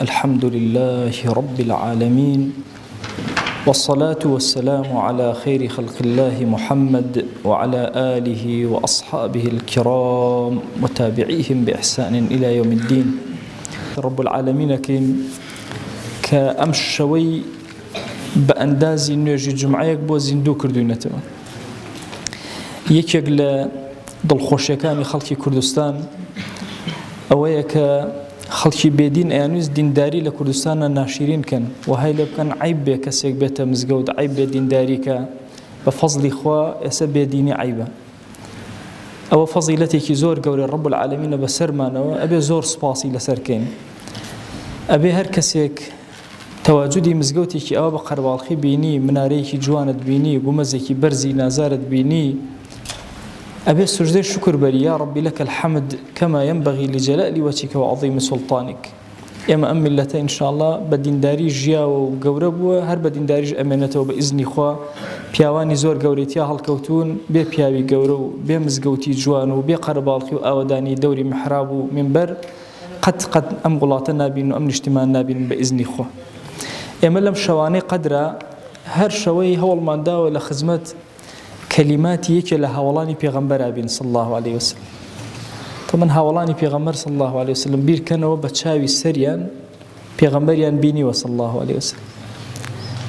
الحمد لله رب العالمين والصلاة والسلام على خير خلق الله محمد وعلى آله وأصحابه الكرام وتابعيهم بإحسان إلى يوم الدين. رب العالمین ئەکەین کە ئەم شەوەی بە ئەندازی نوێژی جومعەیەک بۆ زیندوو کردوینەتەوە. یەکێک لە دڵخۆشیەکانی خەڵکی کوردستان ئەوەیە کە خەڵکی بێدین ئەیانویست دینداری لە کوردستانە ناشیرین کەن و های لێ بکەن عیب بێ کەسێک بێتە مزگەوت عیب بێ دینداری کە بە فەزلی خوا ئێستا بێدینی عیبە. ئەوە فەزیلەتێکی زۆر گەورەی ڕب العالمینە بەسەرمانەوە ئەبێ زۆر سوپاسی لەسەر کەین. ئەبێ هەر کەسێک تەواجودی مزگەوتێکی ئەوە بە قەرباڵخی بینی، منارەیەکی جوانت بینی، گومەزێکی بەرزی نازارت بینی، ئەبێ سوجدەی شوکر بەری، یا ربی لك الحمد كما ينبغي لجلال وجهك وعظيم سلطانك. ئێمە ئەم میللەتە ان شاء اللە بە دینداری ژیاوە و گەورە بووە، هەر بە دینداریش ئەمێنێتەوە بە ئیزنی خوا. پیاوانی زۆر گەورەی تیا هەڵکەوتوون، بێ پیاوی گەورە و بێ مزگەوتی جوان و بێ قەرەباڵخی و ئاوەدانی دەوری میحراب و مینبەر قەت قەت ئەم وڵاتە نابین و ئەم نیشتیمان نابینن بە ئیزنی خوا. ئێمە لەم شەوانەی قەدرا هەر شەوەی هەوڵمان داوە لە خزمەت کەلیماتی یەکێ لە هاوەڵانی پێغەمبەرا بین صلی اللە علیە وسلم. تەمەن هاوەڵانی پێغەمبەر صلی اللە علیە وسلم بیرکەنەوە بە چاوی سەریان پێغەمبەریان بینیوە صلی اللە علیە وسلم،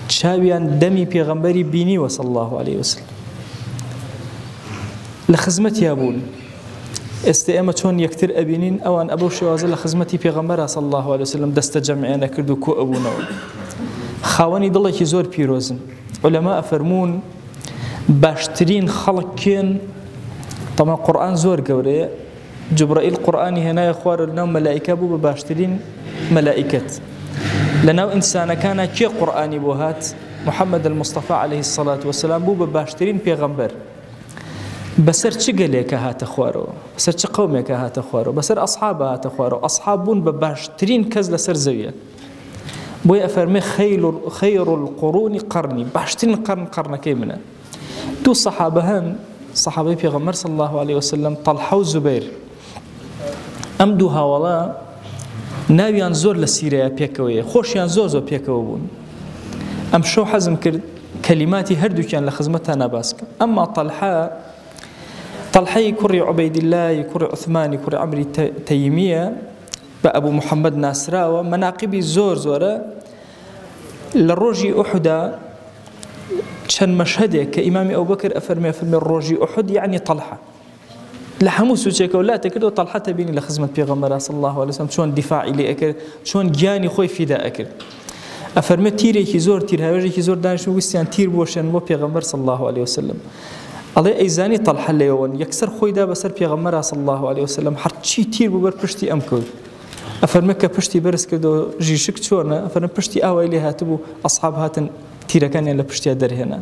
چاویان دەمی پێغەمبەری بینیوە صلی اللە علیە وسلم، لە خزمەتیا بوون. ئێستا ئێمە چۆن یەکتر ئەبینین ئەوان ئەبەو شێوازە لە خزمەتی پێغەمبەرا صلی اللە علیه وسلم دەستە جەمعیان ئەکرد و کۆ ئەبوونەوە. خاوەنی دڵێکی زۆر پیرۆزن. عولەما ئەفەرموون باشترین خەڵک کێن؟ تەمان قورئان زۆر گەورەیە، جوبرائیل قورئانی هێنایە خوارە لەناو مەلائیکە بوو بە باشترین مەلائیکەت. لەناو ئینسانەکانا کێ قورئانی بۆ هات؟ محەممەد المصطفى علیه الصلاة والسلام بوو بە باشترین پێغەمبەر. بەسەر چ گەلێکە هاتە خوارەوە؟ بەسەر چ قەومێکە هاتە خوارەوە؟ بەسەر ئەصحابە هاتە خوارەوە. ئەصحاب بوون بە باشترین کەس لەسەر زەویە. بۆیە ئەفەرمێ خەیر القرون قرنی، باشترین قەرن قەرنەکەی منە. دوو سەحابە هەن، سەحابەی پێغەمبەر صلی الله علیه وسلم، طەلحە و زوبەیر. ئەم دوو هاوەڵە ناویان زۆر لە سیرەیە پێکەوەیە، خۆشیان زۆر زۆر پێکەوە بوون. ئەم شەو حەزم کرد کەلیماتی هەردووکیان لە خزمەتتان باس بکەم. ئەمما طەلحە، طەلحەی کوڕی عوبەیدیللای کوڕی عوثمانی کوڕی عەمری تەیمییە، بە ئەبو محەممەد ناسراوە، مەناقیبی زۆر زۆرە. لە ڕۆژی ئوحودا چەند مەشهەدێک کە ئیمامی ئەوبەکر ئەفەرمێ، فەرمێ ڕۆژی ئوحود یعنی طەلحە لە هەموو سوچێکەوە لاتە کردەوە طەلحە تەبینی لە خزمەت پێغەمبەرا صلی الله علیه وسلم چۆن دیفاعی لێ ئەکرد، چۆن گیانی خۆی فیدا ئەکرد. ئەفەرمێ تیرێکی زۆر، تیرهاوێژێکی زۆر دانیشت و ویستیان تیر بوەشێن بۆ پێغەمبەر صلی الله علیه وسلم. ئەڵێ ئەیزانی طەلحە لێوەن، یەکسەر خۆی دا بەسەر پێغەمبەرا صلی الله علیه وسلم، هەرچی تیر بوو بەر پشتی ئەم کەوت. ئەفەرمێ کە پشتی بەرز کردەوە ژیشک چۆنە، ئەفەرمێ پشتی ئاوای لێ هاتبوو، ئەصحاب هاتن تیرەکانیان لە پشتیا دەرهێنا.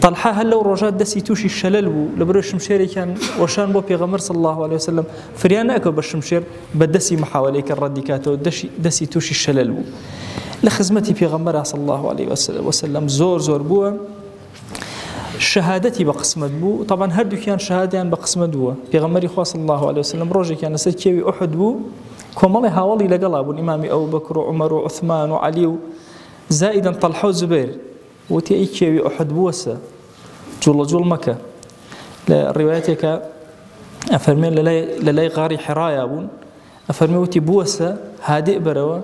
طەلحە هەر لەو ڕۆژە دەستی تووشی شەلەل بوو، لەبەرەوەی شمشێرێکیان وەشان بۆ پێغەمبەر صلی الله علیه وسلم، فریا نەکەوت بە شمشێر، بە دەستی محاولەی کرد ڕەدی کاتەوە، دەستی تووشی شەلەل بوو. لە خزمەتی پێغەمبەرا صلی الله علیه وسلم زۆر زۆر بووە. شەهادەتی بە قسمەت بوو، طبعا هەردووکیان شەهادیان بە قسمەت بووە. پێغەمبەری خوا صلی الله علیه وسلم ڕۆژێکیان لەسەر کێوی ئوحد بوو، کۆمەڵی هاوەڵی لەگەڵا بوون، ئیمامی ئەبوبەکر و عومەر و عوثمان و عەلی و زائیدەن طەلحە و زوبەیر. وتی ئەی کێوی ئوحد بووەسە، جوڵە جوڵ مەکە. لە ڕیوایەتێکە ئەفەرمێ لە لای غاری حرایا بوون، ئەفەرمێ وتی بووەسە، هادئ بەرەوە،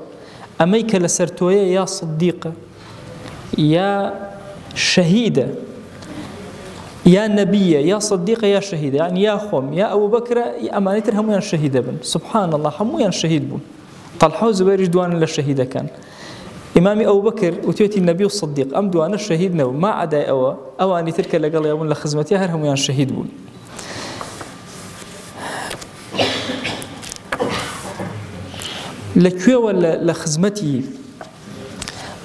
ئەمەی کە لەسەر تۆیە یا صدیقە یا شەهیدە یا نەبیە یا صدیقە یا شەهیدە، یعنی یا خۆم یا ئەبوبەکرە، ئەمانەی تر هەمویان شەهیدە بن. سبحان الله هەمویان شەهید بوون. طەلحە و زوبەیریش دوانن لە شەهیدەکان. ئیمامی ئەبوبەکر وتوێتی نەبی و صدیق، ئەم دوانە شەهید نەبوو، ما عەدای ئەوە ئەوانی تر کە لەگەڵیا بوون لە خزمەتیا هەر هەمویان شەهید بوون. لە کوێوە لە خزمەتی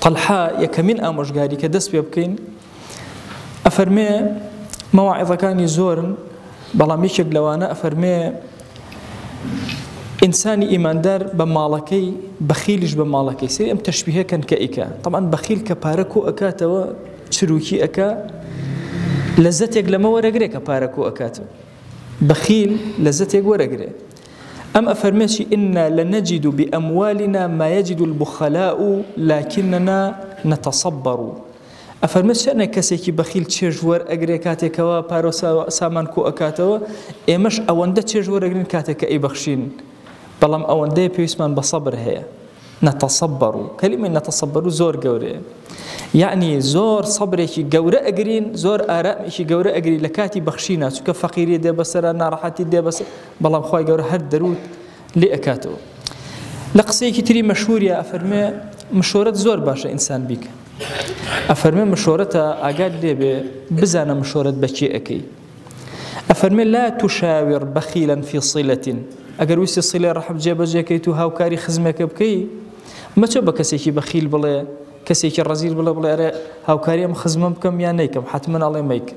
طەلحە یەکەمین ئامۆژگاری کە دەست پێ بکەین، ئەفەرمێ مەواعیظەکانی زۆرن، بەڵام یەکێک لەوانە ئەفەرمێ ئینسانی ئیماندار بە ماڵەکەی، بەخیلیش بە ماڵەکەی. سەیری ئەم تەشبیهە کەن کە ئیکا. طبعا بەخیل کە پارە کۆ ئەکاتەوە چروکی ئەکا، لەزەتێک لەمە وەرەگرێ کە پارە کۆ ئەکاتەوە. بەخیل لەزەتێک وەرەگرێ. ئەم ئەفەرمێ چی إنا لنجد بأموالنا ما يجد البخلاء لكننا نتصبر ئەفەرمێ چەنێک کەسێکی بەخیل چێژ وەرئەگرێ کاتێکەوە پارە سامان کۆ ئەکاتەوە ئێمەش ئەوەندە چێژ وەرەگرین کاتێک کە ئەیبەخشین بەڵام ئەوەندەیە پێویستمان بە سەبر هەیە نتصبر کەلیمەی نتصبر زۆر گەورەیە یعنی زۆر سەبرێکی گەورە ئەگرین زۆر ئارامێکی گەورە ئەگری لە کاتی بەخشینە چونکە فەقیری دێ بەسەرە ناڕەحەتی دێ بەسەر بەڵام خوای گەورە هەر دەروت لێ ئەکاتەوە لە قسەیەکی تری مەشهوریا ئەفەرمێ مشۆرەت زۆر باشە ئینسان بیکە ئەفەرمێ مشۆرەتە ئاگات لێبێ بزانە مشۆرەت بە کێ ئەکەی ئەفەرمێ لا تشاور بخیلا فی صلة ئەگەر ویستی صلەی ڕەحم جێبەجێکەیت و هاوکاری خزمێکە بکەی مەچۆ بە کەسێکی بەخیل بڵێ کەسێکی ڕەزیل بڵێ بڵێ ئەرێ هاوکاری ئەم خزمەم بکەم یان نەیکەم حتمما ئەڵێ مەیکە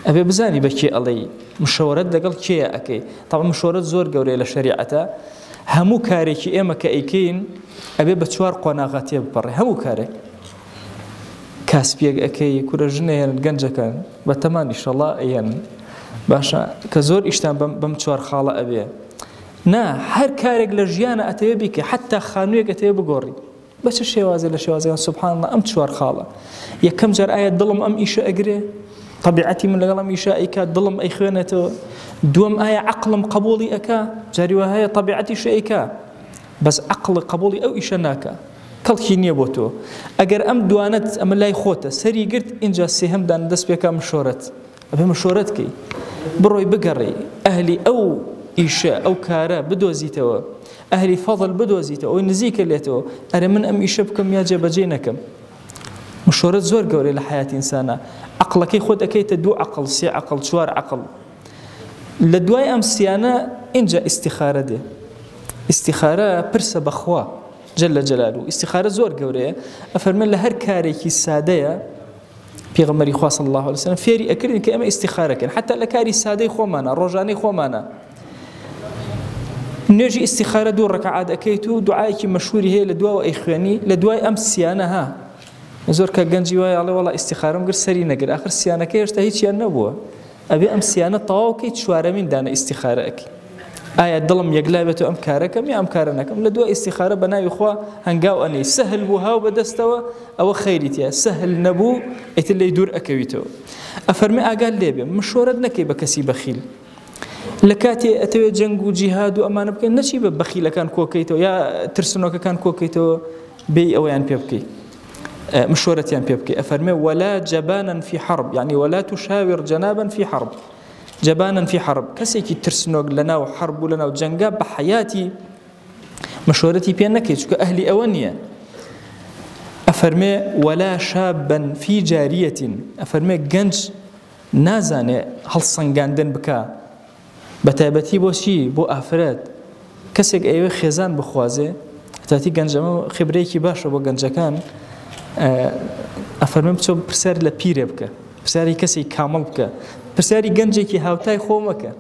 ئەبێ بزانی بە کێ ئەڵێی مشەوەرەت لەگەڵ کێیە ئەکەی تەبعەن مشۆرەت زۆر گەورەیە لە شەریعەتە هەموو کارێکی ئێمە کە ئەیکەین ئەبێ بە چوار قۆناغا تێبپەڕێ هەموو کارێک کاسپیەک ئەکەی کورە ژنێن گەنجەکان بە تەمان ئیشەڵا ئەیەن باشە کە زۆر ئیشتان بەم چوار خاڵە ئەبێ نا هەر کارێک لە ژیانە ئەتەوێ بیکە حتا خانوویەک ئەتەوێ بگۆڕی بە چ شێوازێ لە شێوازەکان سبحان اللە ئەم چوار خاڵە یەکەم جار ئایا دڵم ئەم ئیشە ئەگرێ طبیعەتی من لەگەڵ ئەم ئیشە ئەیکا دڵم ئەیخوێنێتەوە دووەم ئایا عەقڵم قبوڵی ئەکا جاری وا هەیە طبیعەتیش ئەیکا بەس عەقڵ قبوڵی ئەو ئیشە ناکا کەڵکی نییە بۆ تۆ ئەگەر ئەم دوانەت ئەمە لای خۆتە سەری گرت ئینجا سێهەم دان دەست پێکا مشۆرەت ئەبێ مشۆرەت کەی بڕۆی بگەڕێی ئەهلی ئەو ئیشە ئەو کارە بدۆزیتەوە ئەهلی فەضل بدۆزیتەوە ئەوەی نزیکە لێتەوە ئەرێ من ئەم ئیشە بکەم یا جێبەجێ نەکەم مشۆرەت زۆر گەورەیە لە حیاتی ئینسانە عەقڵەکەی خۆت ئەکەیتە دوو عەقڵ سێ عەقڵ چوار عەقڵ لە دوای ئەم سیانە ئینجا ئیستیخارە دێ ئیستیخارە پرسە بەخوا جل جلاله ئیستیخارە زۆر گەورەیە ئەفەرمێن لە هەر کارێکی سادەیە پێغەمبەری خوا صلی الله علیه وسلم فێری ئەکردین کە ئێمە ئیستیخارە کەین حتا لە کاری سادەی خۆمانە ڕۆژانەی خۆمانە نوێژی ئیستیخارە دوو ڕکعات ئەکەیت و دوعایەکی مەشهوری هەیە لە دواوە ئەیخوێنی لە دوای ئەم سیانە ها زۆر کە گەنجی وایە ئەڵێ وەڵا ئیستیخارەم گرت سەری نەگر ئاخر سیانەکە هێشتا هیچیان نەبووە ئەبێ ئەم سیانە تەواو کەی چوارەمین دانە ئیستیخارە ئەکەی ئایا دڵم یەکلا بێت و ئەم کارەکەم یا ئەم کارە نەکەم لە دوای ئیستیخارە بە ناوی خوا هەنگاو ئەنێی سەهل بوو هاو بەدەستەوە ئەوە خەیری تیا سەهل نەبوو ئیتر لێی دوور ئەکەویتەوە ئەفەرمێ ئاگات لێ بێ مشۆرەت نەکەی بە کەسی بەخیل لە کاتێ ئەتەوێت جەنگ و جیهاد و ئەمانە بکەن نەچی بە بەخیلەکان کۆکەیتەوە یا ترسنۆکەکان کۆکەیتەوە بێی ئەوەیان پێ بکەیت مشورەتیان پێ بکەی ئەفەرمێ ولا جبانا في حرب یعنی ولا تشاور جنابا في حرب جبانا في حرب کەسێکی ترسنۆک لەناو حرب و لەناو جەنگا بە حەیاتی مشورەتی پێ نەکەی چونکە ئەهلی ئەوە نییە ئەفەرمێ ولا شابا في جاریەت ئەفەرمێ گەنج نازانێ هەڵسەنگاندن بکا بەتایبەتی بۆ چی بۆ ئافرەت کەسێک ئەیەوێ خێزان بخوازێ تاتی گەنج ئەمە خبرەیەکی باشە بۆ گەنجەکان ئەفەرمێ بچۆ پرسیار لە پیرێ بکە پرسیاری کەسی کامڵ بکە پرسیاری گەنجێکی هاوتای خۆ مەکە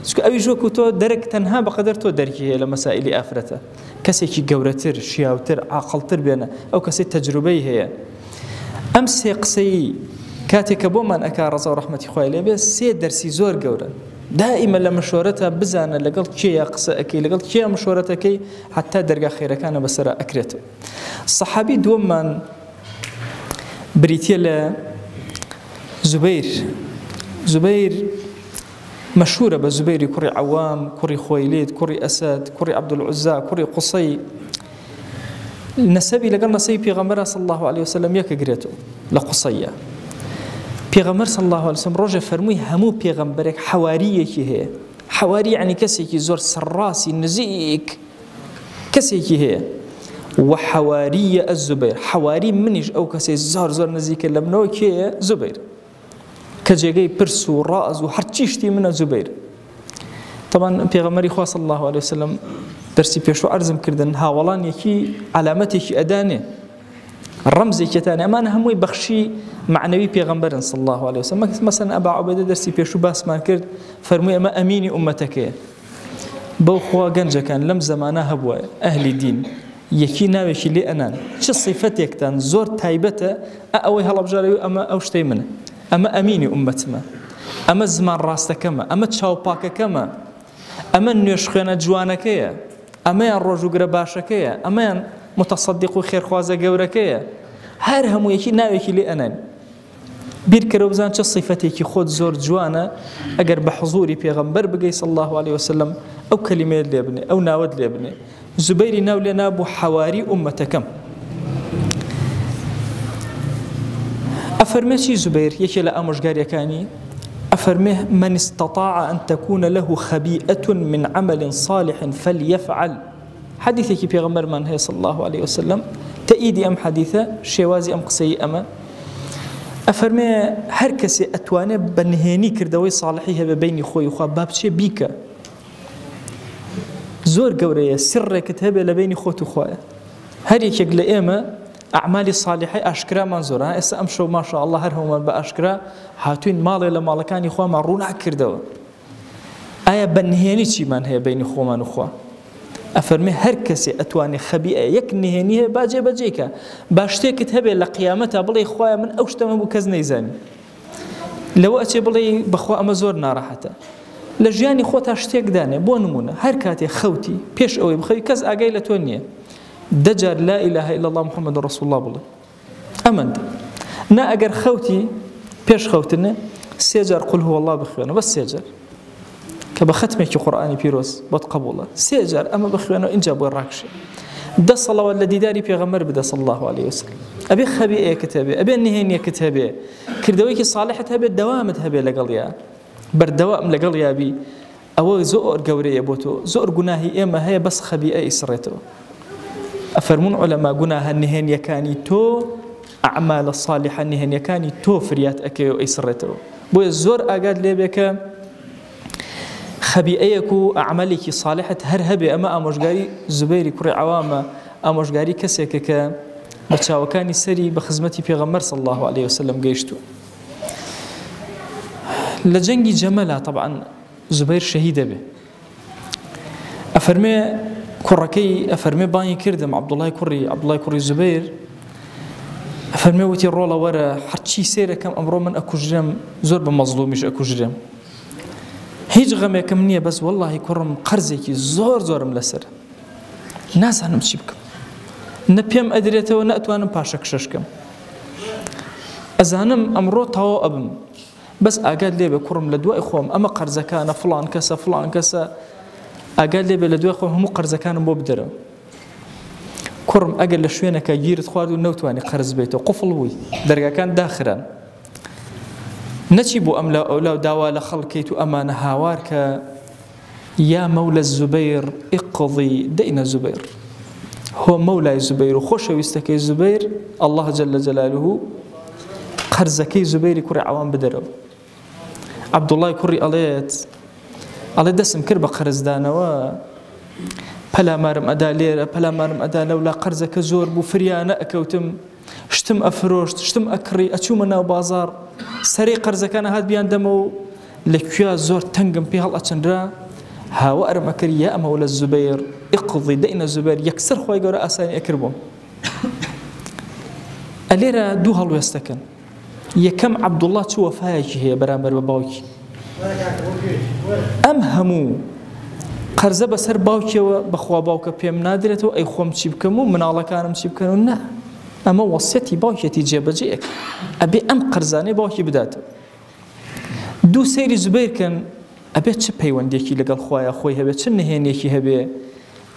چونکە ئەویش وەکو تۆ دەرک تەنها بەقەدەر تۆ دەرکی هەیە لە مەسائلی ئافرەتە کەسێکی گەورەتر شیاوتر عاقڵتر بێنە ئەو کەسەی تەجروبەی هەیە ئەم سێ قسەی کاتێک کە بۆمان ئەکا ڕەزا و ڕەحمەتی خوای لێ بێ سێ دەرسی زۆر گەورەن دائیمە لە مشۆرەتە بزانە لەگەڵ کێیە قسە ئەکەی لەگەڵ کێ مشۆرەتەکەی حتا دەرگا خێرەکانە بەسەرا ئەکرێتەوە سەحابی دووەممان بریتیە لە زوبەیر زوبەیر مەشهورە بە زوبەیری کوڕی عەوام کوڕی خوەیلید کوڕی ئەسەد کوڕی عەبدولعوزا کوڕی قوسەی نەسەبی لەگەڵ نەسەبی پێغەمبەر صلی الله علیه وسلم یەکەگرێتەوە لە قوسەیە پێغەمبەر صلی الله علیه وسلم ڕۆژێ فەرمووی هەموو پێغەمبەرێک حەوارییەکی هەیە حەواری یعنی کەسێکی زۆر سەرڕاستی نزیک کەسێکی هەیە وحواریە الزبیر حواری منیش ئەو کەسەی زۆر زۆر نزیکە لە منەوە کێیە زوبیر کە جێگەی پرس و ڕاز و هەرچی شتی منە زوبیر طبعا پێغەمبەری خوا صلی الله علیه وسلم دەرسی پێشوو عەرزم کردن هاوەڵان یەکی عەلامەتێکی ئەدانێ ڕەمزێکێتان ئەمان هەمووی بەخشی معنەوی پێغەمبەرن صلی الله علیه وسلم مەسەن ئەبا عوبەیدە دەرسی پێشوو باسمان کرد فەرمووی ئەمە ئەمینی ئومەتەکەیە بەو خوا گەنجەکان لەم زەمانە هەبووە ئەهلی دین یەکی ناوێکی لێ ئەنان چ سیفەتێکتان زۆر تایبەتە ئە ئەوەی هەڵەبژارەوی ئەمە ئەو شتەی منە ئەمە ئەمینی ئومەتمە ئەمە زمان ڕاستەکەمە ئەمە چاوپاکەکەمە. ئەمە نوێژخوێنە جوانەکەیە، ئەمەیان ڕۆژووگرە باشەکەیە، ئەمەیان متەسەدیق و خێرخوازە گەورەکەیە. هەر هەموویەکی ناوێکی لێ ئەنێن. بیرکەرەوە بزان چە سیفەتێکی خۆت زۆر جوانە ئەگەر بە حزوری پێغەمبەر بگەی صلی الله علیه وسلم ئەو کەلیمەیەت لێ بنێ، ئەو ناوەت لێ بنێ. زوبەیری ناو لێ نابوو حەواری ئوممەتەکەم. ئەفەرمێ چی زوبەیر یەکێ لە ئامۆژگاریەکانی ئەفەرمێ من استطاع أن تكون له خبيئة من عمل صالح فليفعل. حەدیثێکی پێغەمبەرمان هەیە صلی الله علیه وسلم تەئیدی ئەم حەدیثە شێوازی ئەم قسەی ئەمە ئەفەرمێ هەر کەسێ ئەتوانێ بە نهێنی کردەوەی صالحی هەبێ بینی خۆی خوا با بچێ بیکە. زۆر گەورەیە سڕێکت هەبێ لە بینی خۆت و خوایە. هەر یەکێک لە ئێمە ئەعمالی صالحەی ئاشکرامان زۆرە. ئێستا ئەم شەو ماشاء الله هەر هەموومان بە ئاشکرا هاتوین ماڵێ لە ماڵەکانی خوامان ڕووناک کردەوە. ئایا بە نهێنی چیمان هەیە بینی خۆمان و خوا؟ ئەفەرمێ هەر کەسێ ئەتوانێ خەبیئە یەک نهێنی هەیە با جێبەجێی کە، با شتێکت هەبێ لە قیامەتا بڵێ خوایە من ئەو شتەمە بوو کەس نەیزانی. لەوە ئەچێ بڵێ بەخوا ئەمە زۆر ناڕەحەتە. لە ژیانی خۆتا شتێک دانێ، بۆ نمونە هەر کاتێ خەوتی پێش ئەوەی بخەوی کەس ئاگای لە تۆ نییە، دە جار لا إله إلا الله محمد رسول الله بڵێ ئەمەندە. نا ئەگەر خەوتی پێش خەوتنە سێ جار قل هو الله بخوێنە، بەس سێ جار کە بە ختمێکی قورئانی پیرۆز بۆت قبوڵە، سێ جار ئەمە بخوێنەوە ئینجا بۆی ڕاکشێ. دە سەڵەوات لە دیداری پێغەمبەر بدە صلی الله علیه وسلم. ئەبێ خەبیئەیەکت هەبێ، ئەبێ نهێنیەکت هەبێ، کردەوەیەکی صالحت هەبێ، دەوامت هەبێ لەگەڵیا، بەردەوام لەگەڵیا بی. ئەوە زۆر گەورەیە بۆ تۆ. زۆر گوناهی ئێمە هەیە بەس خەبیئە ئیسڕێتەوە. ئەفەرمون عولەما گوناهە نهێنیەکانی تۆ، ئەعمالە صالحە نهێنیەکانی تۆ فریات ئەکەوێ و ئەیسڕێتەوە. بۆیە زۆر ئاگات لێبێ کە خەبیئەیەک و ئەعمالێکی صالحت هەر هەبێ. ئەمە ئامۆژگاری زوبەیری کوڕی عەوامە، ئامۆژگاری کەسێکە کە بە چاوەکانی سەری بە خزمەتی پێغەمبەر صلی الله علیه وسلم گەیشتووە. لە جەنگی جەمەلا طبعا زوبەیر شەهیدە بێ. ئەفەرمێ کوڕەکەی ئەفەرمێ بانگی کردم، عەبدوڵای کوڕی، عەبدوڵای کوڕی زوبەیر. ئەفەرمێ وتی ڕۆڵە وەرە، هەرچی سێرەکەم ئەمڕۆ من ئەکوژرێم، زۆر بە مەزلومیش ئەکوژرێم، هیچ غەمێکم نییە، بەس وەڵڵاهی کوڕم قەرزێکی زۆر زۆرم لەسەر، نازانم چی بکەم، نە پێم ئەدرێتەوە نە ئەتوانم پاشەکشەش بکەم، ئەزانم ئەمڕۆ تەواو ئەبم، بەس ئاگات لێبێ کوڕم لە دوای خۆم ئەمە قەرزەکانە، فڵان کەسە فڵان کەسە، ئاگات لێبێ لە دوای خۆم هەموو قەرزەکانم بۆ بدەرەوە. کوڕم ئەگەر لە شوێنەکە گیرت خوارد و نەوتوانی قەرز بێتەوە، قفڵ بووی، دەرگاکان داخران، نەچی بۆ ئەم لا ئەولا و داوا لە خەڵکەیت و ئەمانە هاوار کە یا مەولە زوبەیر اقضی دەینە زوبەیر. هۆ مەولای زوبەیر و خۆشەویستەکەی زوبەیر الله جل جلاله قەرزەکەی زوبەیری کوڕی عەوام بدەرەوە. عەبدوڵای کوڕی ئەڵێت ئەڵێ دەسم کرد بە قەرزدانەوە، پەلامارم ئەدا لێرە، پەلامارم ئەدا لەولا، قەرزەکە زۆر بوو، فریانە ئەکەوتم، شتم ئەفرۆشت، شتم ئەکڕی، ئەچوومە ناو بازاڕ، سەرەی قەرزەکان هات بیان دەمەوە و لە کوێ زۆر تەنگم پێ هەڵئەچنرا، هاوارم ئەکرد یا مەولە زوبەیر اقضی دەینە زوبەیر، یەکسەر خوای گەورە ئاسانی ئەکرد بۆم. ئەلێرە دوو هەڵوێستەکەن. یەکەم عەبدوڵڵا چ وەفایەکی هەیە بەرامبەر بە باوکی؟ ئەم هەموو قەرزە بەسەر باوکیەوە، بەخوا باوکە پێم نادرێتەوە، ئەی خۆم چی بکەم و مناڵەکانم چی بکەن و نا، ئەمە وەسیەتی باوکێتی جێبەجێیەک، ئەبێ ئەم قەرزانەی باوکی بداتەوە. دوو سەیری زوبەیر کەن، ئەبێ چ پەیوەندێکی لەگەڵ خوایە خۆی هەبێ، چ نهێنیەکی هەبێ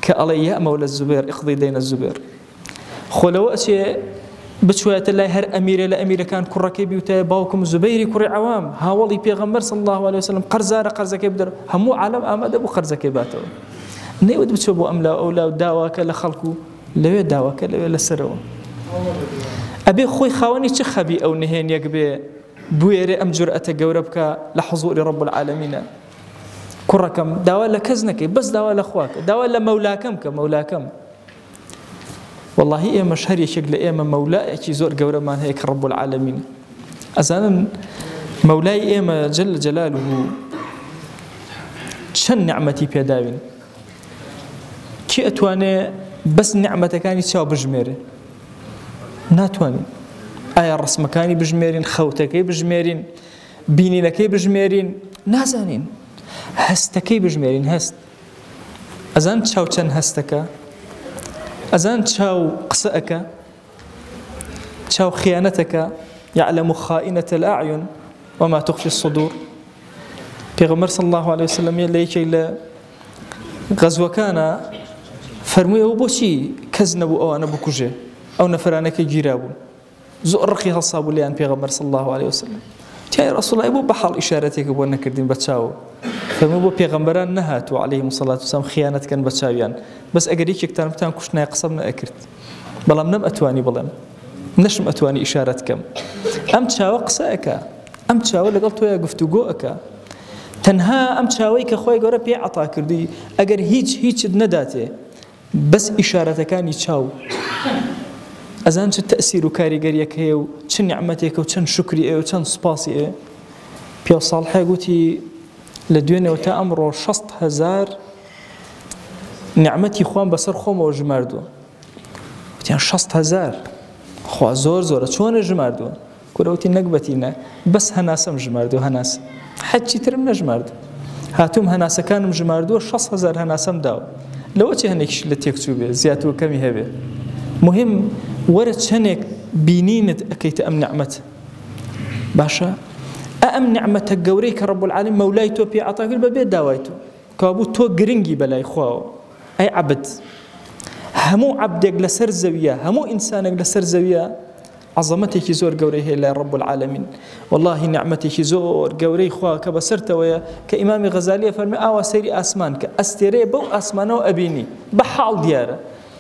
کە ئەڵێ یا مەولە زوبێر اقضی دەینە زوبێر. خۆ لەوە ئەچێ بچوایەتە لای هەر ئەمیرێ لە ئەمیرەکان کوڕەکەی بیوتایە باوکم زوبەیری کوڕی عەوام هاوەڵی پێغەمبەر صلی الله علیه وسلم قەرزارە قەرزەکەی بدەر، هەموو عالەم ئامادە بوو قەرزەکەی باتەوە. نەیوت بچۆ بۆ ئەم لا ئەو لا و داواکە لە خەڵک و لەوێ داواکە لەوێ لەسەرەوە. ئەبێ خۆی خاوەنی چ خەبی ئەو نهێنیەک بێ بوێرێ ئەم جورئەتە گەورە بکە لە حزوری رب العالمینە. کوڕەکەم داوا لە کەس نەکەی، بەس داوا لە خوا کە، داوا لە مەولاکەم کە، مەولاکەم. وەڵاهی ئێمەش هەر یەکێک لە ئێمە مەولایەکی زۆر گەورەمان هەیە کە رب العالمین. ئەزانن مەولای ئێمە جل جلاله چەند نعمەتی پێداوین، کێ ئەتوانێ بەس نعمەتەکانی چاو بژمێرێ؟ ناتوانین. ئایا ڕسمەکانی بژمێرین، خەوتەکەی بژمێرین، بینینەکەی بژمێرین؟ نازانین. هەستەکەی بژمێرین هەست ئەزان چاو چەند هەستەکە ئەزان چاو قسە ئەکە چاو خیانەتەکە يعلم خائنة الأعين وما تخفي الصدور پێغەمبەر صلی الله عليه وسلم لە یەکێک لە غەزوەکانە فەرمووی ئەوە بۆچی کەس نەبوو ئەوانە بکوژێ ئەو نەفرانە کە گیرا بوون زۆر ڕقی هەڵسا بوو لێیان پێغەمبەر صلی الله علیه وسلم تای رسول الله بۆ بەحاڵ ئیشارەتێکە بۆ نەکردین بە چاو فەرموو بۆ پێغەمبەران نەهاتوو علیهم الصلاة والسلام خیانەت کەن بە چاویان بەس ئەگەر یەکێکتان بتان کوشتنای قسەم نەئەکرد بەڵام نەم ئەتوانی بڵێم نەشم ئەتوانی ئیشارەت کەم ئەم چاوە قسە ئەکا ئەم چاوە لەگەڵ تۆیا گفتوگۆ ئەکا تەنها ئەم چاوەی کە خۆی گەورە پێ عەتا کردووی ئەگەر هیچ هیچت نەداتێ بەس ئیشارەتەکانی چاو ئەزان چ تەسیر و کاریگەریەک هەیە و چ نیعمەتێکە و چەند شوکری ئەوێ و چەند سوپاسی ئەوێ پیاو ساڵحێ گوتی لە دوێنێوە تا ئەمڕۆ 6 هەزار نیعمەتی خوام بەسەر خۆمەوە ژماردووە وتیان 6 هەزار خوا زۆر زۆرە چۆنە ژماردووە کورە وتی نەگبەتینە بەس هەناسەم ژماردووە هەناسە حەچی ترم نەژماردوو هاتووم هەناسەکانم ژماردووە 6 هەزار هەناسەم داوە لەوە چی هەندێکیش لە تێکچوو بێ زیاتر و کەمی هەبێ مهم وەرە چەندێک بینینت ئەکەیتە ئەم نعمەت باشە ئەم نعمەتە گەورەی کە رب العالمین مەولای تۆ پێ عەتا کرد بەبێ داوای تۆ کەوابوو تۆ گرنگی بەلای خواوە ئەی عەبد هەموو عەبدێک لەسەر زەویە هەموو ئینسانێک لەسەر زەویە عەزەمەتێکی زۆر گەورەی هەیە لای رب العالمین واللهی نعمەتێکی زۆر گەورەی خوا کە بەسەرتەوەیە کە ئیمامی غەزالی فەرمی ئاوا سەیری ئاسمان کە ئەستێرەیە بەو ئاسمانەوە ئەبینی بە حاڵ دیارە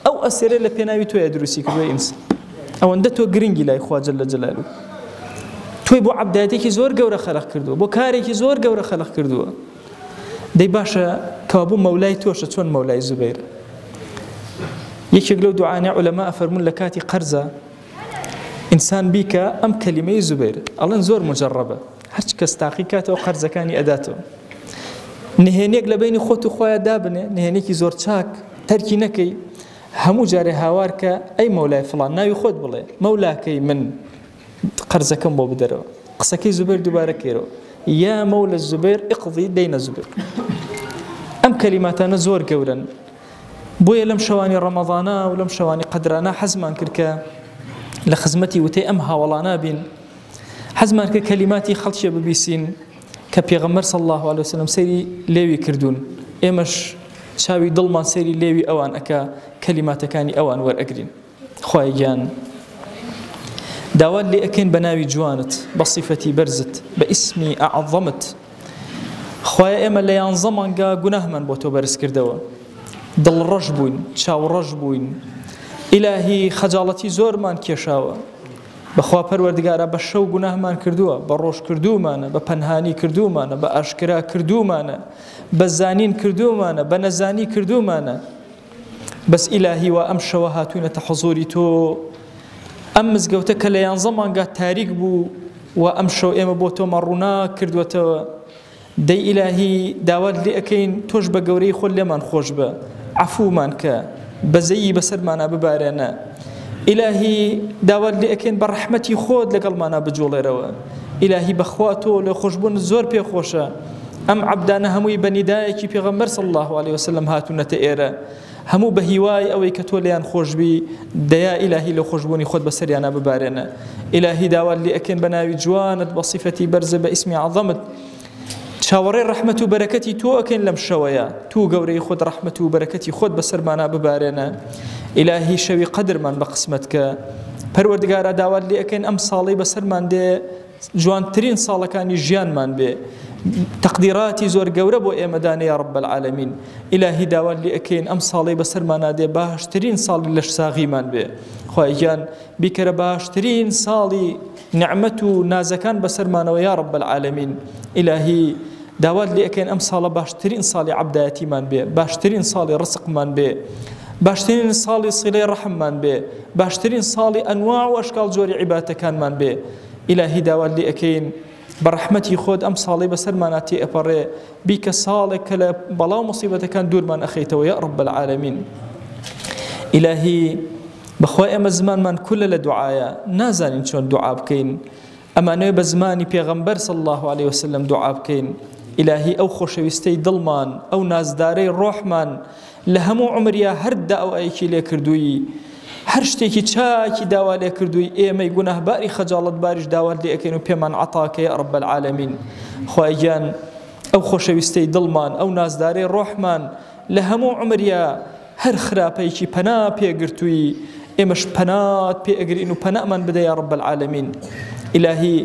ئەو ئەستێرە لە پێناوی تۆیە دروستی کردووە ئینسان ئەوەندە تۆ گرنگی لای خوا جل جلاله تۆی بۆ عەبدایەتێکی زۆر گەورە خەلق کردووە بۆ کارێکی زۆر گەورە خەلق کردووە دەی باشە کەوابوو مەولای تۆشە چۆن مەولای زوبەیر یەکێک لەو دوعانە عولەما ئەفەرموون لە کاتی قەرزە ئینسان بیکە ئەم کەلیمەی زوبەیر ئەڵێن زۆر مجەڕەبە هەرچ کەس تاقی کاتەوە قەرزەکانی ئەداتەوە نهێنێک لە بینی خۆت و خۆیان دابنێ نهێنێکی زۆر چاک تەرکی نەکەی هەموو جارێ هاوار کە ئەی مەولای فڵان ناوی خۆت بڵێ مەولاکەی من قەرزەکەم بۆ بدەرەوە قسەکەی زوبێر دووبارە کەیرەوە یا مەولە زوبێر اقضی دەینە زوبێر ئەم کەلیماتانە زۆر گەورەن بۆیە لەم شەوانی ڕەمەضانە و لەم شەوانی قەدرانە حەزمان کرد کە لە خزمەتی وتەی ئەم هاوەڵانە بین حەزمان کرد کەلیماتی خەڵکیە ببیسین کە پێغەمبەر صلی الله علیه وسلم سەیری لێوی کردوون ئێمەش چاوی دڵمان سەیری لێوی ئەوان ئەکا کەلیماتەکانی ئەوان وەرئەگرین خوایە گیان داوات لێ ئەکەین بە ناوی جوانت بە سیفەتی بەرزت بە ئیسمی ئەعظەمت خوایە ئێمە لە یانزە مانگا گوناهمان بۆ تۆ بەرز کردەوە دڵڕەش بووین چاوڕەش بووین ئیلاهی خەجاڵەتی زۆرمان کێشاوە بەخوا پەروەردگارا بە شەو گوناهمان کردووە بە ڕۆژ کردوومانە بە پەنهانی کردوومانە بە ئاشکرا کردوومانە بە زانین کردوومانە بە نەزانی کردوومانە بەس ئیلاهی وا ئەم شەوە هاتوینەتە حزوری تۆ ئەم مزگەوتە کە لە یانزە مانگا تاریک بوو و ئەم شەو ئێمە بۆ تۆمان ڕووناک کردووەتەوە دەی ئیلاهی داوات لێ ئەکەین تۆش بە گەورەی خۆت لێمان خۆش بە عەفومان کە بەزەیی بەسەرمانا ببارێنە ئیلاهی داوات لێ ئەکەین بە ڕەحمەتی خۆت لەگەڵمانا بجوڵێرەوە ئیلاهی بەخوا تۆ لێ خۆشبوون زۆر پێ خۆشە ئەم عەبدانە هەمووی بە نیدایەکی پێغەمبەر صلی اللە علیە وسلم هاتوونەتە ئێرە هەموو بە هیوای ئەوەی کە تۆ لێیان خۆشبی دەیا ئیلاهی لە خۆشبوونی خۆت بەسەریانە ببارێنە ئیلاهی داوات لێ ئەکەین بە ناوی جوانت بە سیفەتی بەرزە بە ئیسمی عەظەمت چاوەڕێ ڕەحمەت و بەرەکەتی تۆ ئەکەین لەم شەوەیە تو گەورەی خۆت ڕەحمەت و بەرەکەتی خۆت بەسەرمانا ببارێنە ئیلاهی شەوی قەدرمان بە قسمەت کە پەروەردگارا داوات لێ ئەکەین ئەم ساڵەی بەسەرمان دێ جوانترین ساڵەکانی ژیانمان بێ تەقدیراتی زۆر گەورە بۆ ئێمە دانێ یا رب العالمین ئیلاهی داوات لێ ئەکەین ئەم ساڵەی بەسەرمانا دێ باشترین ساڵی لەشساغیمان بێ خوای گیان بیکەرە باشترین ساڵی نعمەت و نازەکان بەسەرمانەوە یا رب العالمین ئیلاهی داوات لێ ئەکەین ئەم ساڵە باشترین ساڵی عەبدایەتیمان بێ باشترین ساڵی ڕسقمان بێ باشترین ساڵی سیلەی ڕەحممان بێ باشترین ساڵی ئەنواع و ئەشکاڵ جۆری عیبادەتەکانمان بێ ئیلاهی داوات لێ ئەکەین بە ڕەحمەتی خۆت ئەم ساڵەی بەسەرمانا تێ ئەپەڕێ بیکە ساڵێک کە لە بەڵا و مصیبەتەکان دوورمان ئەخەیتەوە یا رب العالمین ئیلاهی بەخوا ئێمە زمانمان کولە لە دوعایە نازانین چۆن دوعا بکەین ئەمانەوێ بە زمانی پێغەمبەر صلی الله علیه وسلم دوعا بکەین. ئیلاهی ئەو خۆشەویستەی دڵمان، ئەو نازدارەی ڕۆحمان لە هەموو عومریا هەر داوایەکی لێ کردووی، هەر شتێکی چاکی داوا لێ کردووی، ئێمەی گوناهباری خەجاڵەتباریش داوات لێ ئەکەین و پێمان عەتا کە یا رب العالمین. خوایە گیان ئەو خۆشەویستەی دڵمان، ئەو نازدارەی ڕۆحمان لە هەموو عومریا هەر خراپەیەکی پەنا پێ گرتووی، ئێمەش پەنات پێ ئەگرین و پەنامان بدە یا رب العالمین. ئیلاهی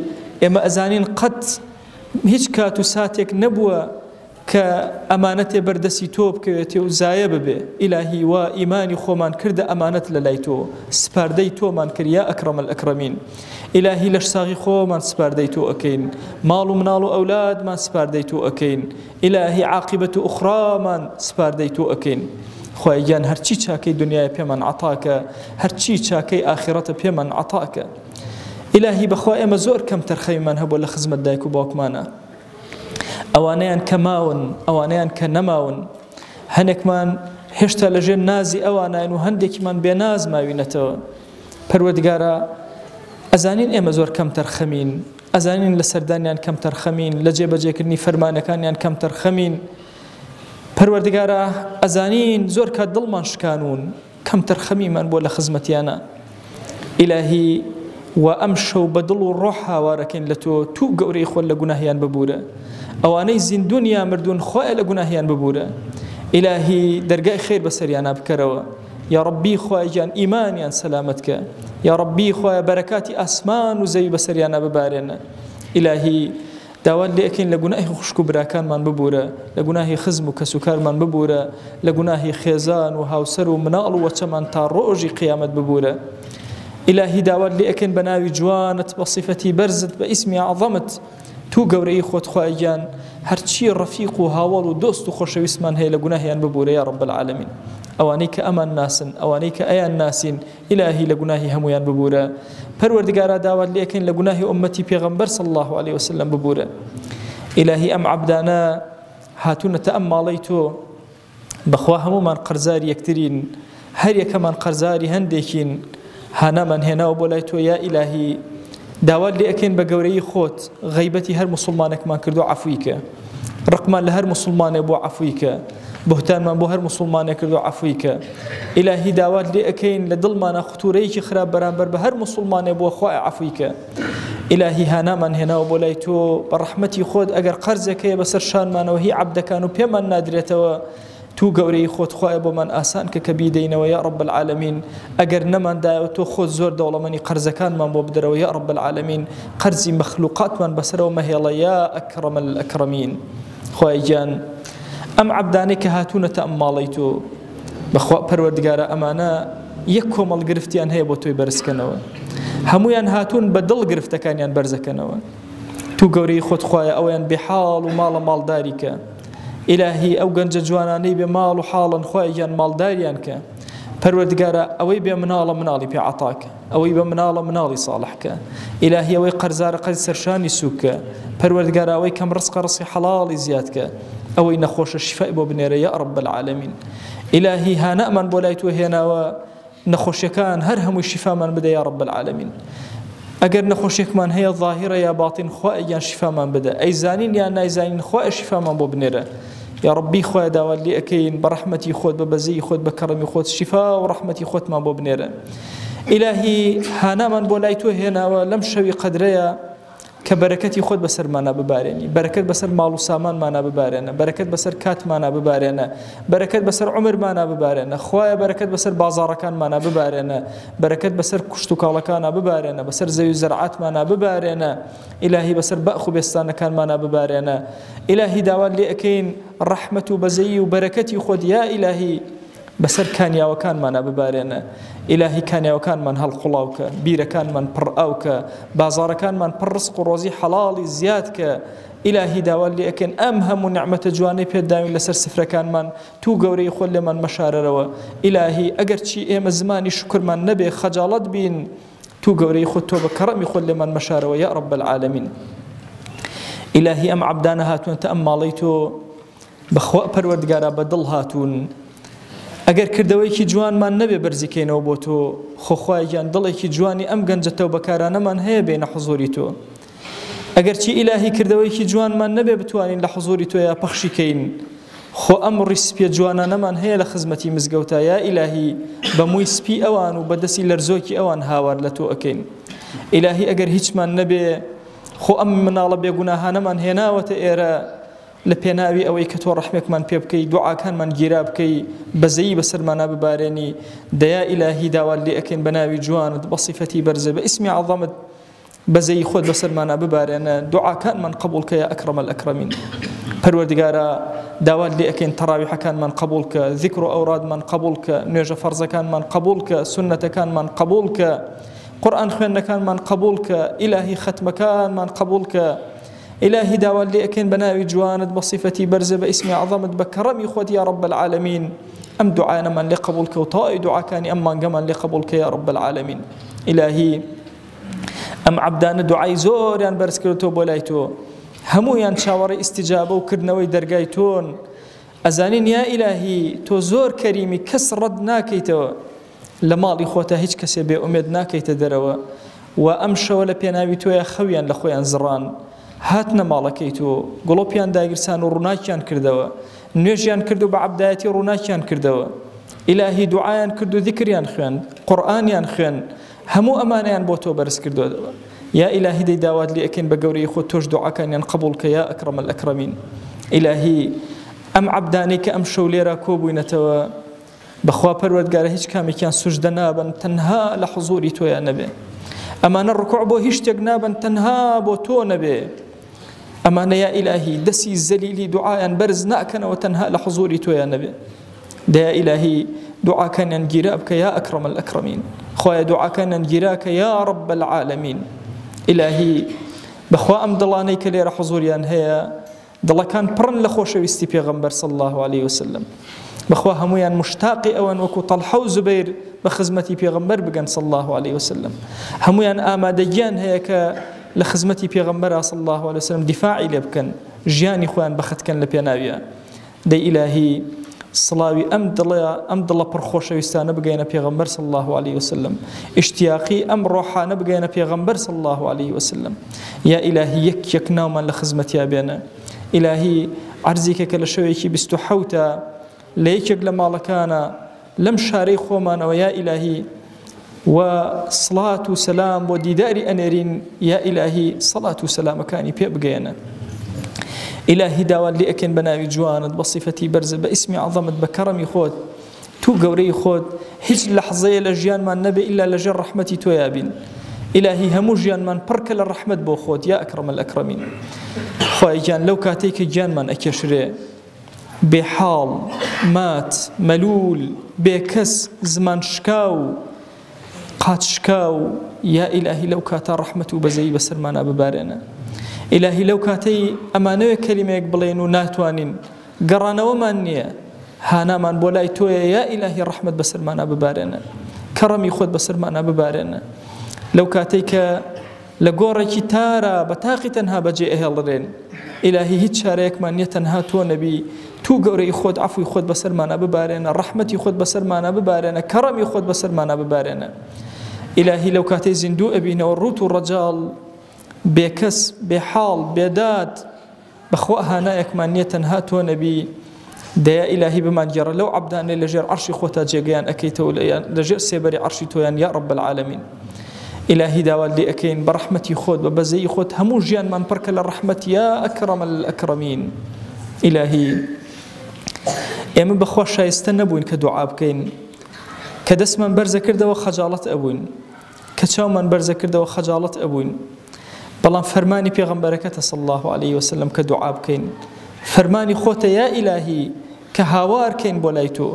ئێمە ئەزانین قەت هیچ کات و ساتێک نەبووە کە ئەمانەتێ بەر دەسی تۆ بکەوێتێ و زایە ببێ، ئیلاهی وا ئیمانی خۆمان کردە ئەمانەت لە لای تۆ، سپاردەی تۆمان کرد یا اکرم الاکرمین. ئیلاهی لەشساغی خۆمان سپاردەی تۆ ئەکەین، ماڵ و مناڵ و ئەولادمان سپاردەی تۆ ئەکەین، ئیلاهی عاقیبەت و ئوخرامان سپاردەی تۆ ئەکەین. خوایە گیان هەرچی چاکەی دنیایە پێمان عەتاکە، هەرچی چاکەی ئاخیڕەتە پێمان عەتاکە. ئیلاهی بەخوا ئێمە زۆر کەمتەرخەمیمان هەبووە لە خزمەت دایک و باوکمانا. ئەوانەیان کە ماون، ئەوانەیان کە نەماون. هەنێکمان هێشتا لەژێر نازی ئەواناین و هەندێکیمان بێناز ماوینەتەوە. پەروەردگارا ئەزانین ئێمە زۆر کەمتەرخەمین، ئەزانین لە سەردانیان کەمتەرخەمین، لە جێبەجێکردنی فەرمانەکانیان کەمتەرخەمین. پەروەردگارا ئەزانین زۆر کات دڵمان شکانوون، کەمتەرخەمیمان بووە لە خزمەتیانا. ئیلاهی وا ئەمشەو بە دڵ و ڕۆح هاوارەکەین لە تۆ، توو گەورەی خۆت لە گوناهیان ببورە. ئەوانەی زیندوون یا مردوون خوایە لە گوناهیان ببورە. ئیلاهی دەرگای خێر بەسەریانا بکەرەوە. یاڕەبی خوایە گیان ئیمانیان سەلامەت کە. یاڕەبی خوایە بەرەکاتی ئاسمان و زەوی بەسەریانا ببارێنە. ئیلاهی داوات لێ ئەکەین لە گوناهی خوشک و براکانمان ببورە، لە گوناهی خزم و کەسوکارمان ببورە، لە گوناهی خێزان و هاوسەر و مناڵ و وەچەمان تا ڕۆژی قیامەت ببورە. ئیلاهی داوات لێ ئەکەین بە ناوی جوانت، بە سیفەتی بەرزت، بە ئیسمی ئەعظەمت، تو گەورەی خۆت خوایە گیان هەرچی ڕەفیق و هاوەڵ و دۆست و خۆشەویستمان هەیە لە گوناهیان ببورە یا رب العالمین. ئەوانەی کە ئەمان ناسن، ئەوانەی کە ئەیان ناسین، ئیلاهی لە گوناهی هەموویان ببورە. پەروەردگارا داوات لێ ئەکەین لە گوناهی ئوممەتی پێغەمبەر صلی اللە علیە وسلم ببورە. ئیلاهی ئەم عەبدانە هاتوونەتە ئەم ماڵەی تۆ، بەخوا هەموومان قەرزاری یەکترین، هەر یەکەمان قەرزاری هەندێکین، هانامان هێناوە بۆ لای تۆ یا ئیلاهی داوات لێ ئەکەین بە گەورەیی خۆت غەیبەتی هەر موسڵمانێکمان کردووە عەفوی کە، ڕقمان لە هەر موسڵمانێ بووە عەفوی کە، بوهتانمان بۆ هەر موسڵمانێ کردووە عەفوی کە. ئیلاهی داوات لێ ئەکەین لە دڵمانا ختورەیەکی خراپ بەرامبەر بە هەر موسڵمانێ بووە خوایە عەفوی کە. ئیلاهی هانامان هێناوە بۆ لای تۆ بە ڕەحمەتی خۆت ئەگەر قەرزێک هەیە بەسەر شانمانەوە هی عەبدەکان و پێمان نادرێتەوە تو گەورەی خۆت خوایە بۆمان ئاسان کە کە بیدەینەوە یا رب العالمین ئەگەر نەمان دایەوە تۆ خۆت زۆر دەوڵەمەنی قەرزەکانمان بۆ بدەرەوە یا رب العالمین قەرزی مەخلوقاتمان بەسەرەوە مەهێڵە یا اکرم الاکرمین خوایە گیان ئەم عەبدانەی کە هاتوونەتە ئەم ماڵەی تۆ بەخوا پەروەردگارە ئەمانە یەک کۆمەڵ گرفتیان هەیە بۆ تۆی بەرزکەنەوە هەمویان هاتوون بە دڵ گرفتەکانیان بەرزەکەنەوە تو گەورەی خۆت خوایە ئەویان بێحاڵ و ماڵە ماڵداری کە ئیلاهی ئەو گەنجە جوانانەی بێ ماڵ و حاڵن خوایە گیان ماڵداریان کە پەروەردگارە ئەوەی بێ مناڵە مناڵی پێ عەتاکە ئەوەی بە مناڵە مناڵی ساڵح کە ئیلاهی ئەوەی قەرزارە قەرز سەرشانی سوک کە پەروەردگارە ئەوەی کەم ڕزقە ڕزقی حەڵاڵی زیاد کە ئەوەی نەخۆشە شیفای بۆ بنێرە یا رب العالمین ئیلاهی هانامان بۆ لای تۆ هێناوە نەخۆشیەکان هەر هەمووی شیفامان بدە یا رب العالمین ئەگەر نەخۆشیەکمان هەیە ظاهرە یا باطن خوایە گیان شیفامان بدە ئەیزانین یان نایزانین خوایە شیفامان بۆ بنێرە یا ربی خوایە داوات لێ ئەکەین بە ڕەحمەتی خۆت بە بەزەیی خۆت بە کەڕەمی خۆت شیفا و ڕەحمەتی خۆتمان بۆ بنێرە ئیلاهی هانامان بۆ لای تۆ هێناوە لەم شەوی قەدرەیە کە بەرەکەتی خۆت بەسەرمانا ببارێنی، بەرەکەت بەسەر ماڵ و سامانمانا ببارێنە، بەرەکەت بەسەر کاتمانا ببارێنە، بەرەکەت بەسەر عومرمانا ببارێنە، خوایە بەرەکەت بەسەر بازاڕەکانمانا ببارێنە، بەرەکەت بەسەر کشتوکاڵەکانا ببارێنە، بەسەر زەوی و زەرعاتمانا ببارێنە، ئیلاهی بەسەر باخ و بێستانەکانمانا ببارێنە، ئیلاهی داوات لێ ئەکەین ڕەحمەت و بەزەیی و بەرەکەتی خۆت یا ئیلاهی بەسەر کانیاوەکانمانا ببارێنە، ئیلاهی کانیاوەکانمان هەڵقوڵاو کە، بیرەکانمان پڕ ئاو کە، بازاڕەکانمان پڕ ڕزق و ڕۆزی حەڵاڵی زیاد کە، ئیلاهی داوات لێ ئەکەین ئەم هەموو نیعمەتە جوانەی پێت داوین لەسەر سفرەکانمان توو گەورەی خۆت لێمان مەشارەرەوە، ئیلاهی ئەگەر چی ئێمە زمانی شوکرمان نەبێ خەجاڵەت بین توو گەورەی خۆت تۆ بە کەڕەمی خۆت لێمان مەشارەوە یا رب العالمین. ئیلاهی ئەم عەبدانە هاتوونەتە ئەم ماڵەی تۆ، بەخوا پەروەردگارا بە دڵ هاتوون ئەگەر کردەوەیەکی جوانمان نەبێ بەرزی کەینەوە بۆ تۆ خۆ خوایە گیان دڵێکی جوانی ئەم گەنجە تەوبەکارانەمان هەیە بێنە حزوری تۆ. ئەگەرچی ئیلاهی کردەوەیەکی جوانمان نەبێ بتوانین لە حزوری تۆیا پەخشی کەین، خۆ ئەم ڕیش سپیە جوانانەمان هەیە لە خزمەتی مزگەوتا، یا ئیلاهی بە مووی سپی ئەوان و بە دەستی لەرزۆکی ئەوان هاوار لە تۆ ئەکەین. ئیلاهی ئەگەر هیچمان نەبێ خۆ ئەم مناڵە بێگوناهانەمان هێناوەتە ئێرە لە پێناوی ئەوەی کە تۆ ڕەحمێکمان پێ بکەی، دوعاکانمان گیرا بکەی، بەزەیی بەسەرمانا ببارێنی. دە یا ئیلاهی داوات لێ ئەکەین بە ناوی جوانت، بە سیفەتی بەرزت، بە ئیسمی عەزەمت، بەزەیی خۆت بەسەرمانا ببارێنە، دوعاکانمان قبوڵ کە یا اکرم الاکرمین. پەروەردگارا داوات لێ ئەکەین تەڕاویحەکانمان قبوڵ کە، ذیکر و ئەورادمان قبوڵ کە، نوێژە فەرزەکانمان قبوڵ کە، سوننەتەکانمان قبوڵ کە، قورئان خوێندنەکانمان قبوڵ کە، ئیلاهی خەتمەکانمان قبوڵ کە. ئیلاهی داوات لێ ئەکەین بە ناوی جوانت، بە سیفەتی بەرزت، بە ئیسمی عەزەمت، بە کەڕەمی خۆت یا رب العالمین ئەم دوعایانەمان لێ قبوڵ کە و تەواوی دوعاکانی ئەم مانگەمان لێ قبوڵ کە یا رب العالمین. ئیلاهی ئەم عەبدانە دوعای زۆریان بەرز کردەوە بۆ لای تۆ، هەموویان چاوەڕێی ئیستیجابە و کردنەوەی دەرگای تۆن. ئەزانین یا ئیلاهی تۆ زۆر کەریمی، کەس ڕەت ناکەیتەوە، لە ماڵی خۆتا هیچ کەسێ بێ ئومێد ناکەیتە دەرەوە و ئەم شەوە لە پێناوی تۆیا خەویان لە خۆیان زڕان، هاتنە ماڵەکەی تۆ، گڵۆپیان داگیرسان و ڕووناکیان کردەوە، نوێژیان کرد و بە عەبدایەتی ڕووناکیان کردەوە. ئیلاهی دوعایان کرد و زیکریان خوێند، قورئانیان خوێند، هەموو ئەمانەیان بۆ تۆ بەرز کردۆتەوە. یا ئیلاهی دەی داوات لێ ئەکەین بە گەورەی خۆت تۆش دوعاکانیان قبوڵ کە یا اکرم الاکرمین. ئیلاهی ئەم عەبدانەی کە ئەمشەو لێرە کۆبووینەتەوە بەخوا پەروەردگارە هیچ کامێکیان سوجدە نابەن تەنها لە حزوری تۆیان نەبێ. ئەمانە ڕکوع بۆ هیچ شتێک نابەن تەنها بۆ تۆ نەبێ. ئەمانە یا ئیلاهی دەسی زەلیلی دوعایان بەرز ناکەنەوە تەنها لە حزوری تۆیان نەبێ. دە یا ئیلاهی دوعاکانیان گیرا بکە یا ئەکرەم الئەکرەمین. خوایە دوعاکانیان گیرا کە یا رب العالمین. ئیلاهی بەخوا ئەم دڵانەی کە لێرە حزوریان هەیە دڵەکان پڕن لە خۆشەویستی پێغەمبەر صلی اللە علیه وسلم. بەخوا هەموویان مشتاقی ئەوەن وەکو تەڵحە و زوبەیر بە خزمەتی پێغەمبەر بگەن صلی اللە علیه وسلم. هەموویان ئامادەگیان هەیە کە لە خزمەتی پێغەمبەرا صلی اللە علیه وسلم دیفاعی لێ بکەن، ژیانی خۆیان بەخت کەن لە پێناویا. دەی ئیلاهی سڵاوی ئەم دڵە ئەم دڵە پڕ خۆشەویستانە بگەیەنە پێغەمبەر صلی اللە علیه وسلم، ئیشتیاقی ئەم ڕۆحانە بگەیەنە پێغەمبەر صلی اللە علیه وسلم. یا ئیلاهی یەک یەک ناومان لە خزمەتیا بێنە. ئیلاهی عەرزیکە کە لە شەوێکی 27 لە یەکێک لە ماڵەکانە لەم شارەی خۆمانەوە یا ئیلاهی و سڵات و سەلام بۆ دیداری ئەنێرین یا ئیلاهی سەڵات و سەلامەکانی پێ بگەیەنە. ئیلاهی داوات لێ ئەکەین بە ناوی جوانت، بە سیفەتی بەرزت، بە ئیسمی عەزەمت، بە کەڕەمی خۆت، تو گەورەی خۆت هیچ لەحزەیە لە ژیانمان نەبێ ئیلا لەژێر ڕەحمەتی تۆیا بین. ئیلاهی هەموو ژیانمان پڕکە لە ڕەحمەت بۆ خۆت یا ئەکرەم الئەکرەمین. خوایە گیان لەو کاتەی کە گیانمان ئەکێشرێ بێ حاڵ، مات، مەلوول، بێکەس، زمان شکاو، قاچ شکاو، یا ئیلاهی لەو کاتە ڕەحمەت و بەزەیی بەسەرمانا ببارێنە. ئیلاهی لەو کاتەی ئەمانەوێ کەلیمەیەک بڵێین و ناتوانین، گەڕانەوەمان نییە، هانامان بۆ لای تۆیە، یا ئیلاهی ڕەحمەت بەسەرمانا ببارێنە، کەڕەمی خۆت بەسەرمانا ببارێنە. لەو کاتەی کە لە گۆڕێکی تارا بە تاقی تەنها بەجێ ئەهێڵرێن، ئیلاهی هیچ چارەیەکمان نیە تەنها تۆ نەبی، تو گەورەی خۆت عەفوی خۆت بەسەرمانا ببارێنە، ڕەحمەتی خۆت بەسەرمانا ببارێنە، کەڕەمی خۆت بەسەرمانا ببارێنە. ئیلاهی لەو کاتەی زیندوو ئەبینەوە ڕووت و ڕەجاڵ، بێکەس، بێحاڵ، بێداد، بەخوا هانایەکمان نیە تەنها تۆ نەبی، دەیا ئیلاهی بمانگێڕە لەو عەبدانەی لەژێر عەرشی خۆتا جێگەیان ئەکەیتەوە لەژێر سێبەری عەرشی تۆیان یا رب العالمین. ئیلاهی داوات لێ ئەکەین بە ڕەحمەتی خۆت بە بەزەیی خۆت هەموو ژیانمان پڕکە لە ڕەحمەت یا ئەکرەم الئەکرەمین. ئیلاهی ئێمە بەخوا شایستە نەبووین کە دوعا بکەین، کە دەستمان بەرزە کردەوە خەجاڵەت ئەبووین، کە چاومان بەرزە کردەوە خەجاڵەت ئەبووین، بەڵام فەرمانی پێغەمبەرەکەتە صلی اللە علیه وسلم کە دوعا بکەین، فەرمانی خۆتە یا ئیلاهی کە هاوار کەین بۆ لای تۆ.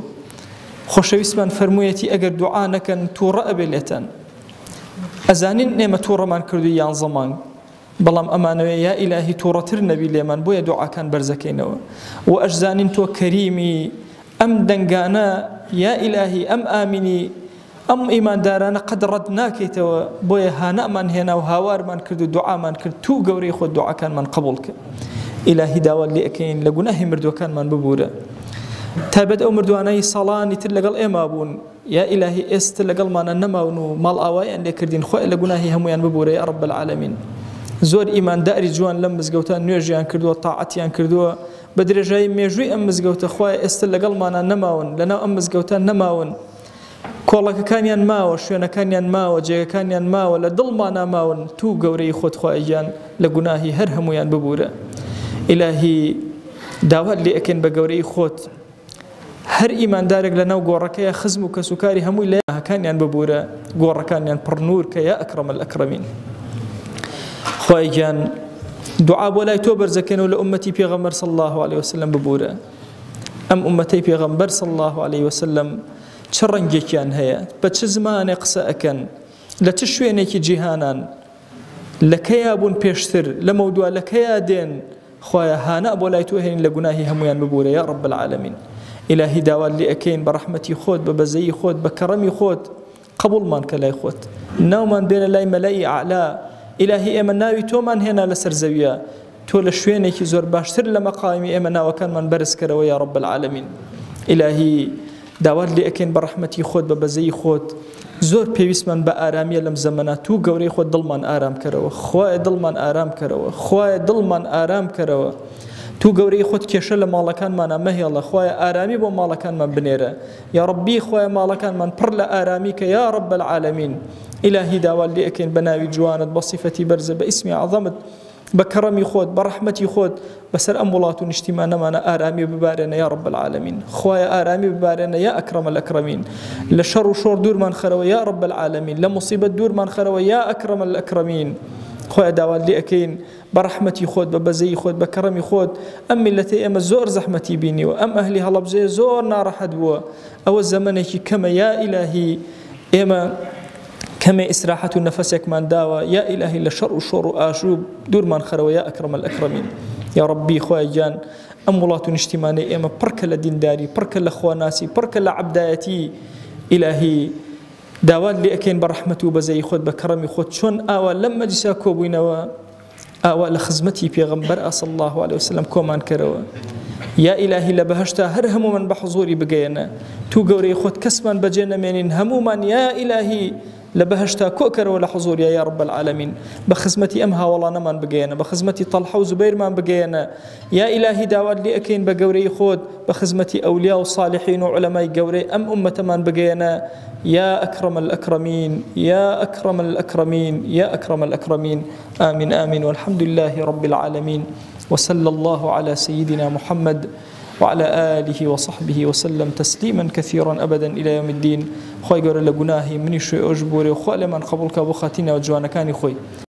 خۆشەویستمان فەرموویەتی ئەگەر دوعا نەکەن تووڕە ئەبێ لێتان. ئەزانین ئێمە تووڕەمان کردووی یانزە مانگ، بەڵام ئەمانەوێ یا ئیلاهی تووڕەتر نەبی لێمان، بۆیە دوعاکان بەرزەکەینەوە و ئەشزانین تۆ کەریمی، ئەم دەنگانە یا ئیلاهی ئەم ئامینی ئەم ئیماندارانە قەت ڕەت ناکەیتەوە، بۆیە هانامان هێنا و هاوارمان کرد و دوعامان کرد، تو گەورەی خۆت دوعاکانمان قبوڵ کە. ئیلاهی داوات لێ ئەکەین لە گوناهی مردووەکانمان ببورە، تایبەت ئەو مردوانەی ساڵانی تر لەگەڵ ئێمە بوون، یا ئیلاهی ئێستە لەگەڵمانە نەماون و ماڵئاواییان لێ کردین، خوایە لە گوناهی هەموویان ببورە یا رب العالمین. زۆر ئیمانداری جوان لەم مزگەوتە نوێژیان کردووە، تاعەتیان کردووە بە درێژایی مێژووی ئەم مزگەوتە، خوایە ئێستە لەگەڵمانا نەماون، لەناو ئەم مزگەوتە نەماون، کۆڵەکەکانیان ماوە، شوێنەکانیان ماوە، جێگەکانیان ماوە، لە دڵمانا ماون، توو گەورەی خۆت خوایە گیان لە گوناهی هەر هەموویان ببوورە. ئیلاهی داوات لێ ئەکەین بە گەورەی خۆت هەر ئیماندارێک لە ناو گۆڕەکەیە خزم و کەسوکاری هەمووی لە گوناهەکانیان ببوورە، گۆڕەکانیان پڕ نوور کە یا ئەکرەم الئەکرەمین. خوایە گیان دوعا بۆ لای تۆ بەرزەکەین و لە ئوممەتی پێغەمبەر صلی الله علیه وسلم ببوورە. ئەم ئوممەتەی پێغەمبەر صلی الله علیه وسلم چ ڕەنگێکیان هەیە، بە چ زمانێ قسە ئەکەن، لە چ شوێنێکی جیهانان، لە کەیا بوون پێشتر، لەمەودوا لە کەیا دێن، خوایە هانا بۆ لای تۆ هێنین لە گوناهی هەموویان ببورە یا رب العالمین. ئیلاهی داوات لێ ئەکەین بە ڕەحمەتی خۆت، بە بەزەیی خۆت، بە کەڕەمی خۆت قبوڵمان کە لای خۆت، ناومان بێنە لای مەلەئی ئەعلا. ئیلاهی ئێمە ناوی تۆمان هێنا لەسەر زەویە، تۆ لە شوێنێکی زۆر باشتر لە مەقامی ئێمە ناوەکانمان بەرز کەرەوە یا رب العالمین. ئیلاهی داوات لێ ئەکەین بە ڕەحمەتی خۆت، بە بەزەیی خۆت، زۆر پێویستمان بە ئارامیە لەم زەمەنە، توو گەورەی خۆت دڵمان ئارام کەرەوە، خوایە دڵمان ئارام کەرەوە، خوایە دڵمان ئارام کەرەوە، توو گەورەی خۆت کێشە لە ماڵەکانمانا مەهێڵە، خوایە ئارامی بۆ ماڵەکانمان بنێرە یا ڕەبی، خوایە ماڵەکانمان پڕ لە ئارامی کە یا رب العالمین. ئیلاهی داوات لێ ئەکەین بە ناوی جوانت، بە سیفەتی بەرزت، بە ئیسمی عەزەمت، بە کەڕەمی خۆت، بە ڕەحمەتی خۆت بەسەر ئەم وڵات و نیشتیمانەمانە ئارامی ببارێنە یا رب العالمین. خوایە ئارامی ببارێنە یا اکرم الاکرمین. لە شەڕ و شۆڕ دوورمان خەرەوە یا رب العالمین. لە موسیبەت دوورمان خەرەوە یا اکرم الاکرمین. خوایە داوات لێ ئەکەین بە ڕەحمەتی خۆت، بە بەزەیی خۆت، بە کەڕەمی خۆت، ئەم میللەتەی ئێمە زۆر زەحمەتی بینیوە، ئەم ئەهلی هەڵەبجەیە زۆر ناڕەحەت بووە، ئەوە زەمەنێکی کەمە یا ئیلاهی ئێمە کەمێ ئیسراحەت و نەفەسێکمان داوە، یا ئیلاهی لە شەڕ و شۆڕ و ئاشوب دوورمان خەرەوە یا ئەکرەم الئەکرەمین. یا ڕەبی خوایە گیان ئەم وڵات و نیشتیمانەی ئێمە پڕکە لە دینداری، پڕکە لە خواناسی، پڕکە لە عەبدایەتی. ئیلاهی داوات لێ ئەکەین بە ڕەحمەت و بەزەیی خۆت، بە کەڕەمی خۆت، چۆن ئاوا لەم مەجلیسا کۆبووینەوە ئاوا لە خزمەتی پێغەمبەر صلی اللە علیە وسلم کۆمان کەرەوە. یا ئیلاهی لە بەهەشتا هەر هەموومان بە حزوری بگەیەنە، تو گەورەی خۆت کەسمان بەجێ نەمێنین، هەموومان یا ئیلاهی لە بەهەشتا کۆکەرەوە لە حزوریا یا رب العالمین. بە خزمەتی ئەم هاوەڵانەمان بگەیەنە، بە خزمەتی تەڵحە و زوبەیرمان بگەیەنە. یا ئیلاهی داوات لێ ئەکەین بە گەورەی خۆت بە خزمەتی ئەولیا و صالحین و عولەمای گەورەی ئەم ئوممەتەمان بگەیەنە. یا اکرم الاکرمین یا اکرم الاکرمین یا اکرم الاکرمین. آمین آمین والحمد لله رب العالمین وصلى الله على سيدنا محمد وعلى آله وصحبه وسلم تسليما كثيرا أبدا إلى يوم الدين. خوای گەورە لە گوناهی منیش و ئێوەش ببورێ و خوا لێمان قبوڵ کا بۆ خاتری ناوە جوانەکانی خۆی.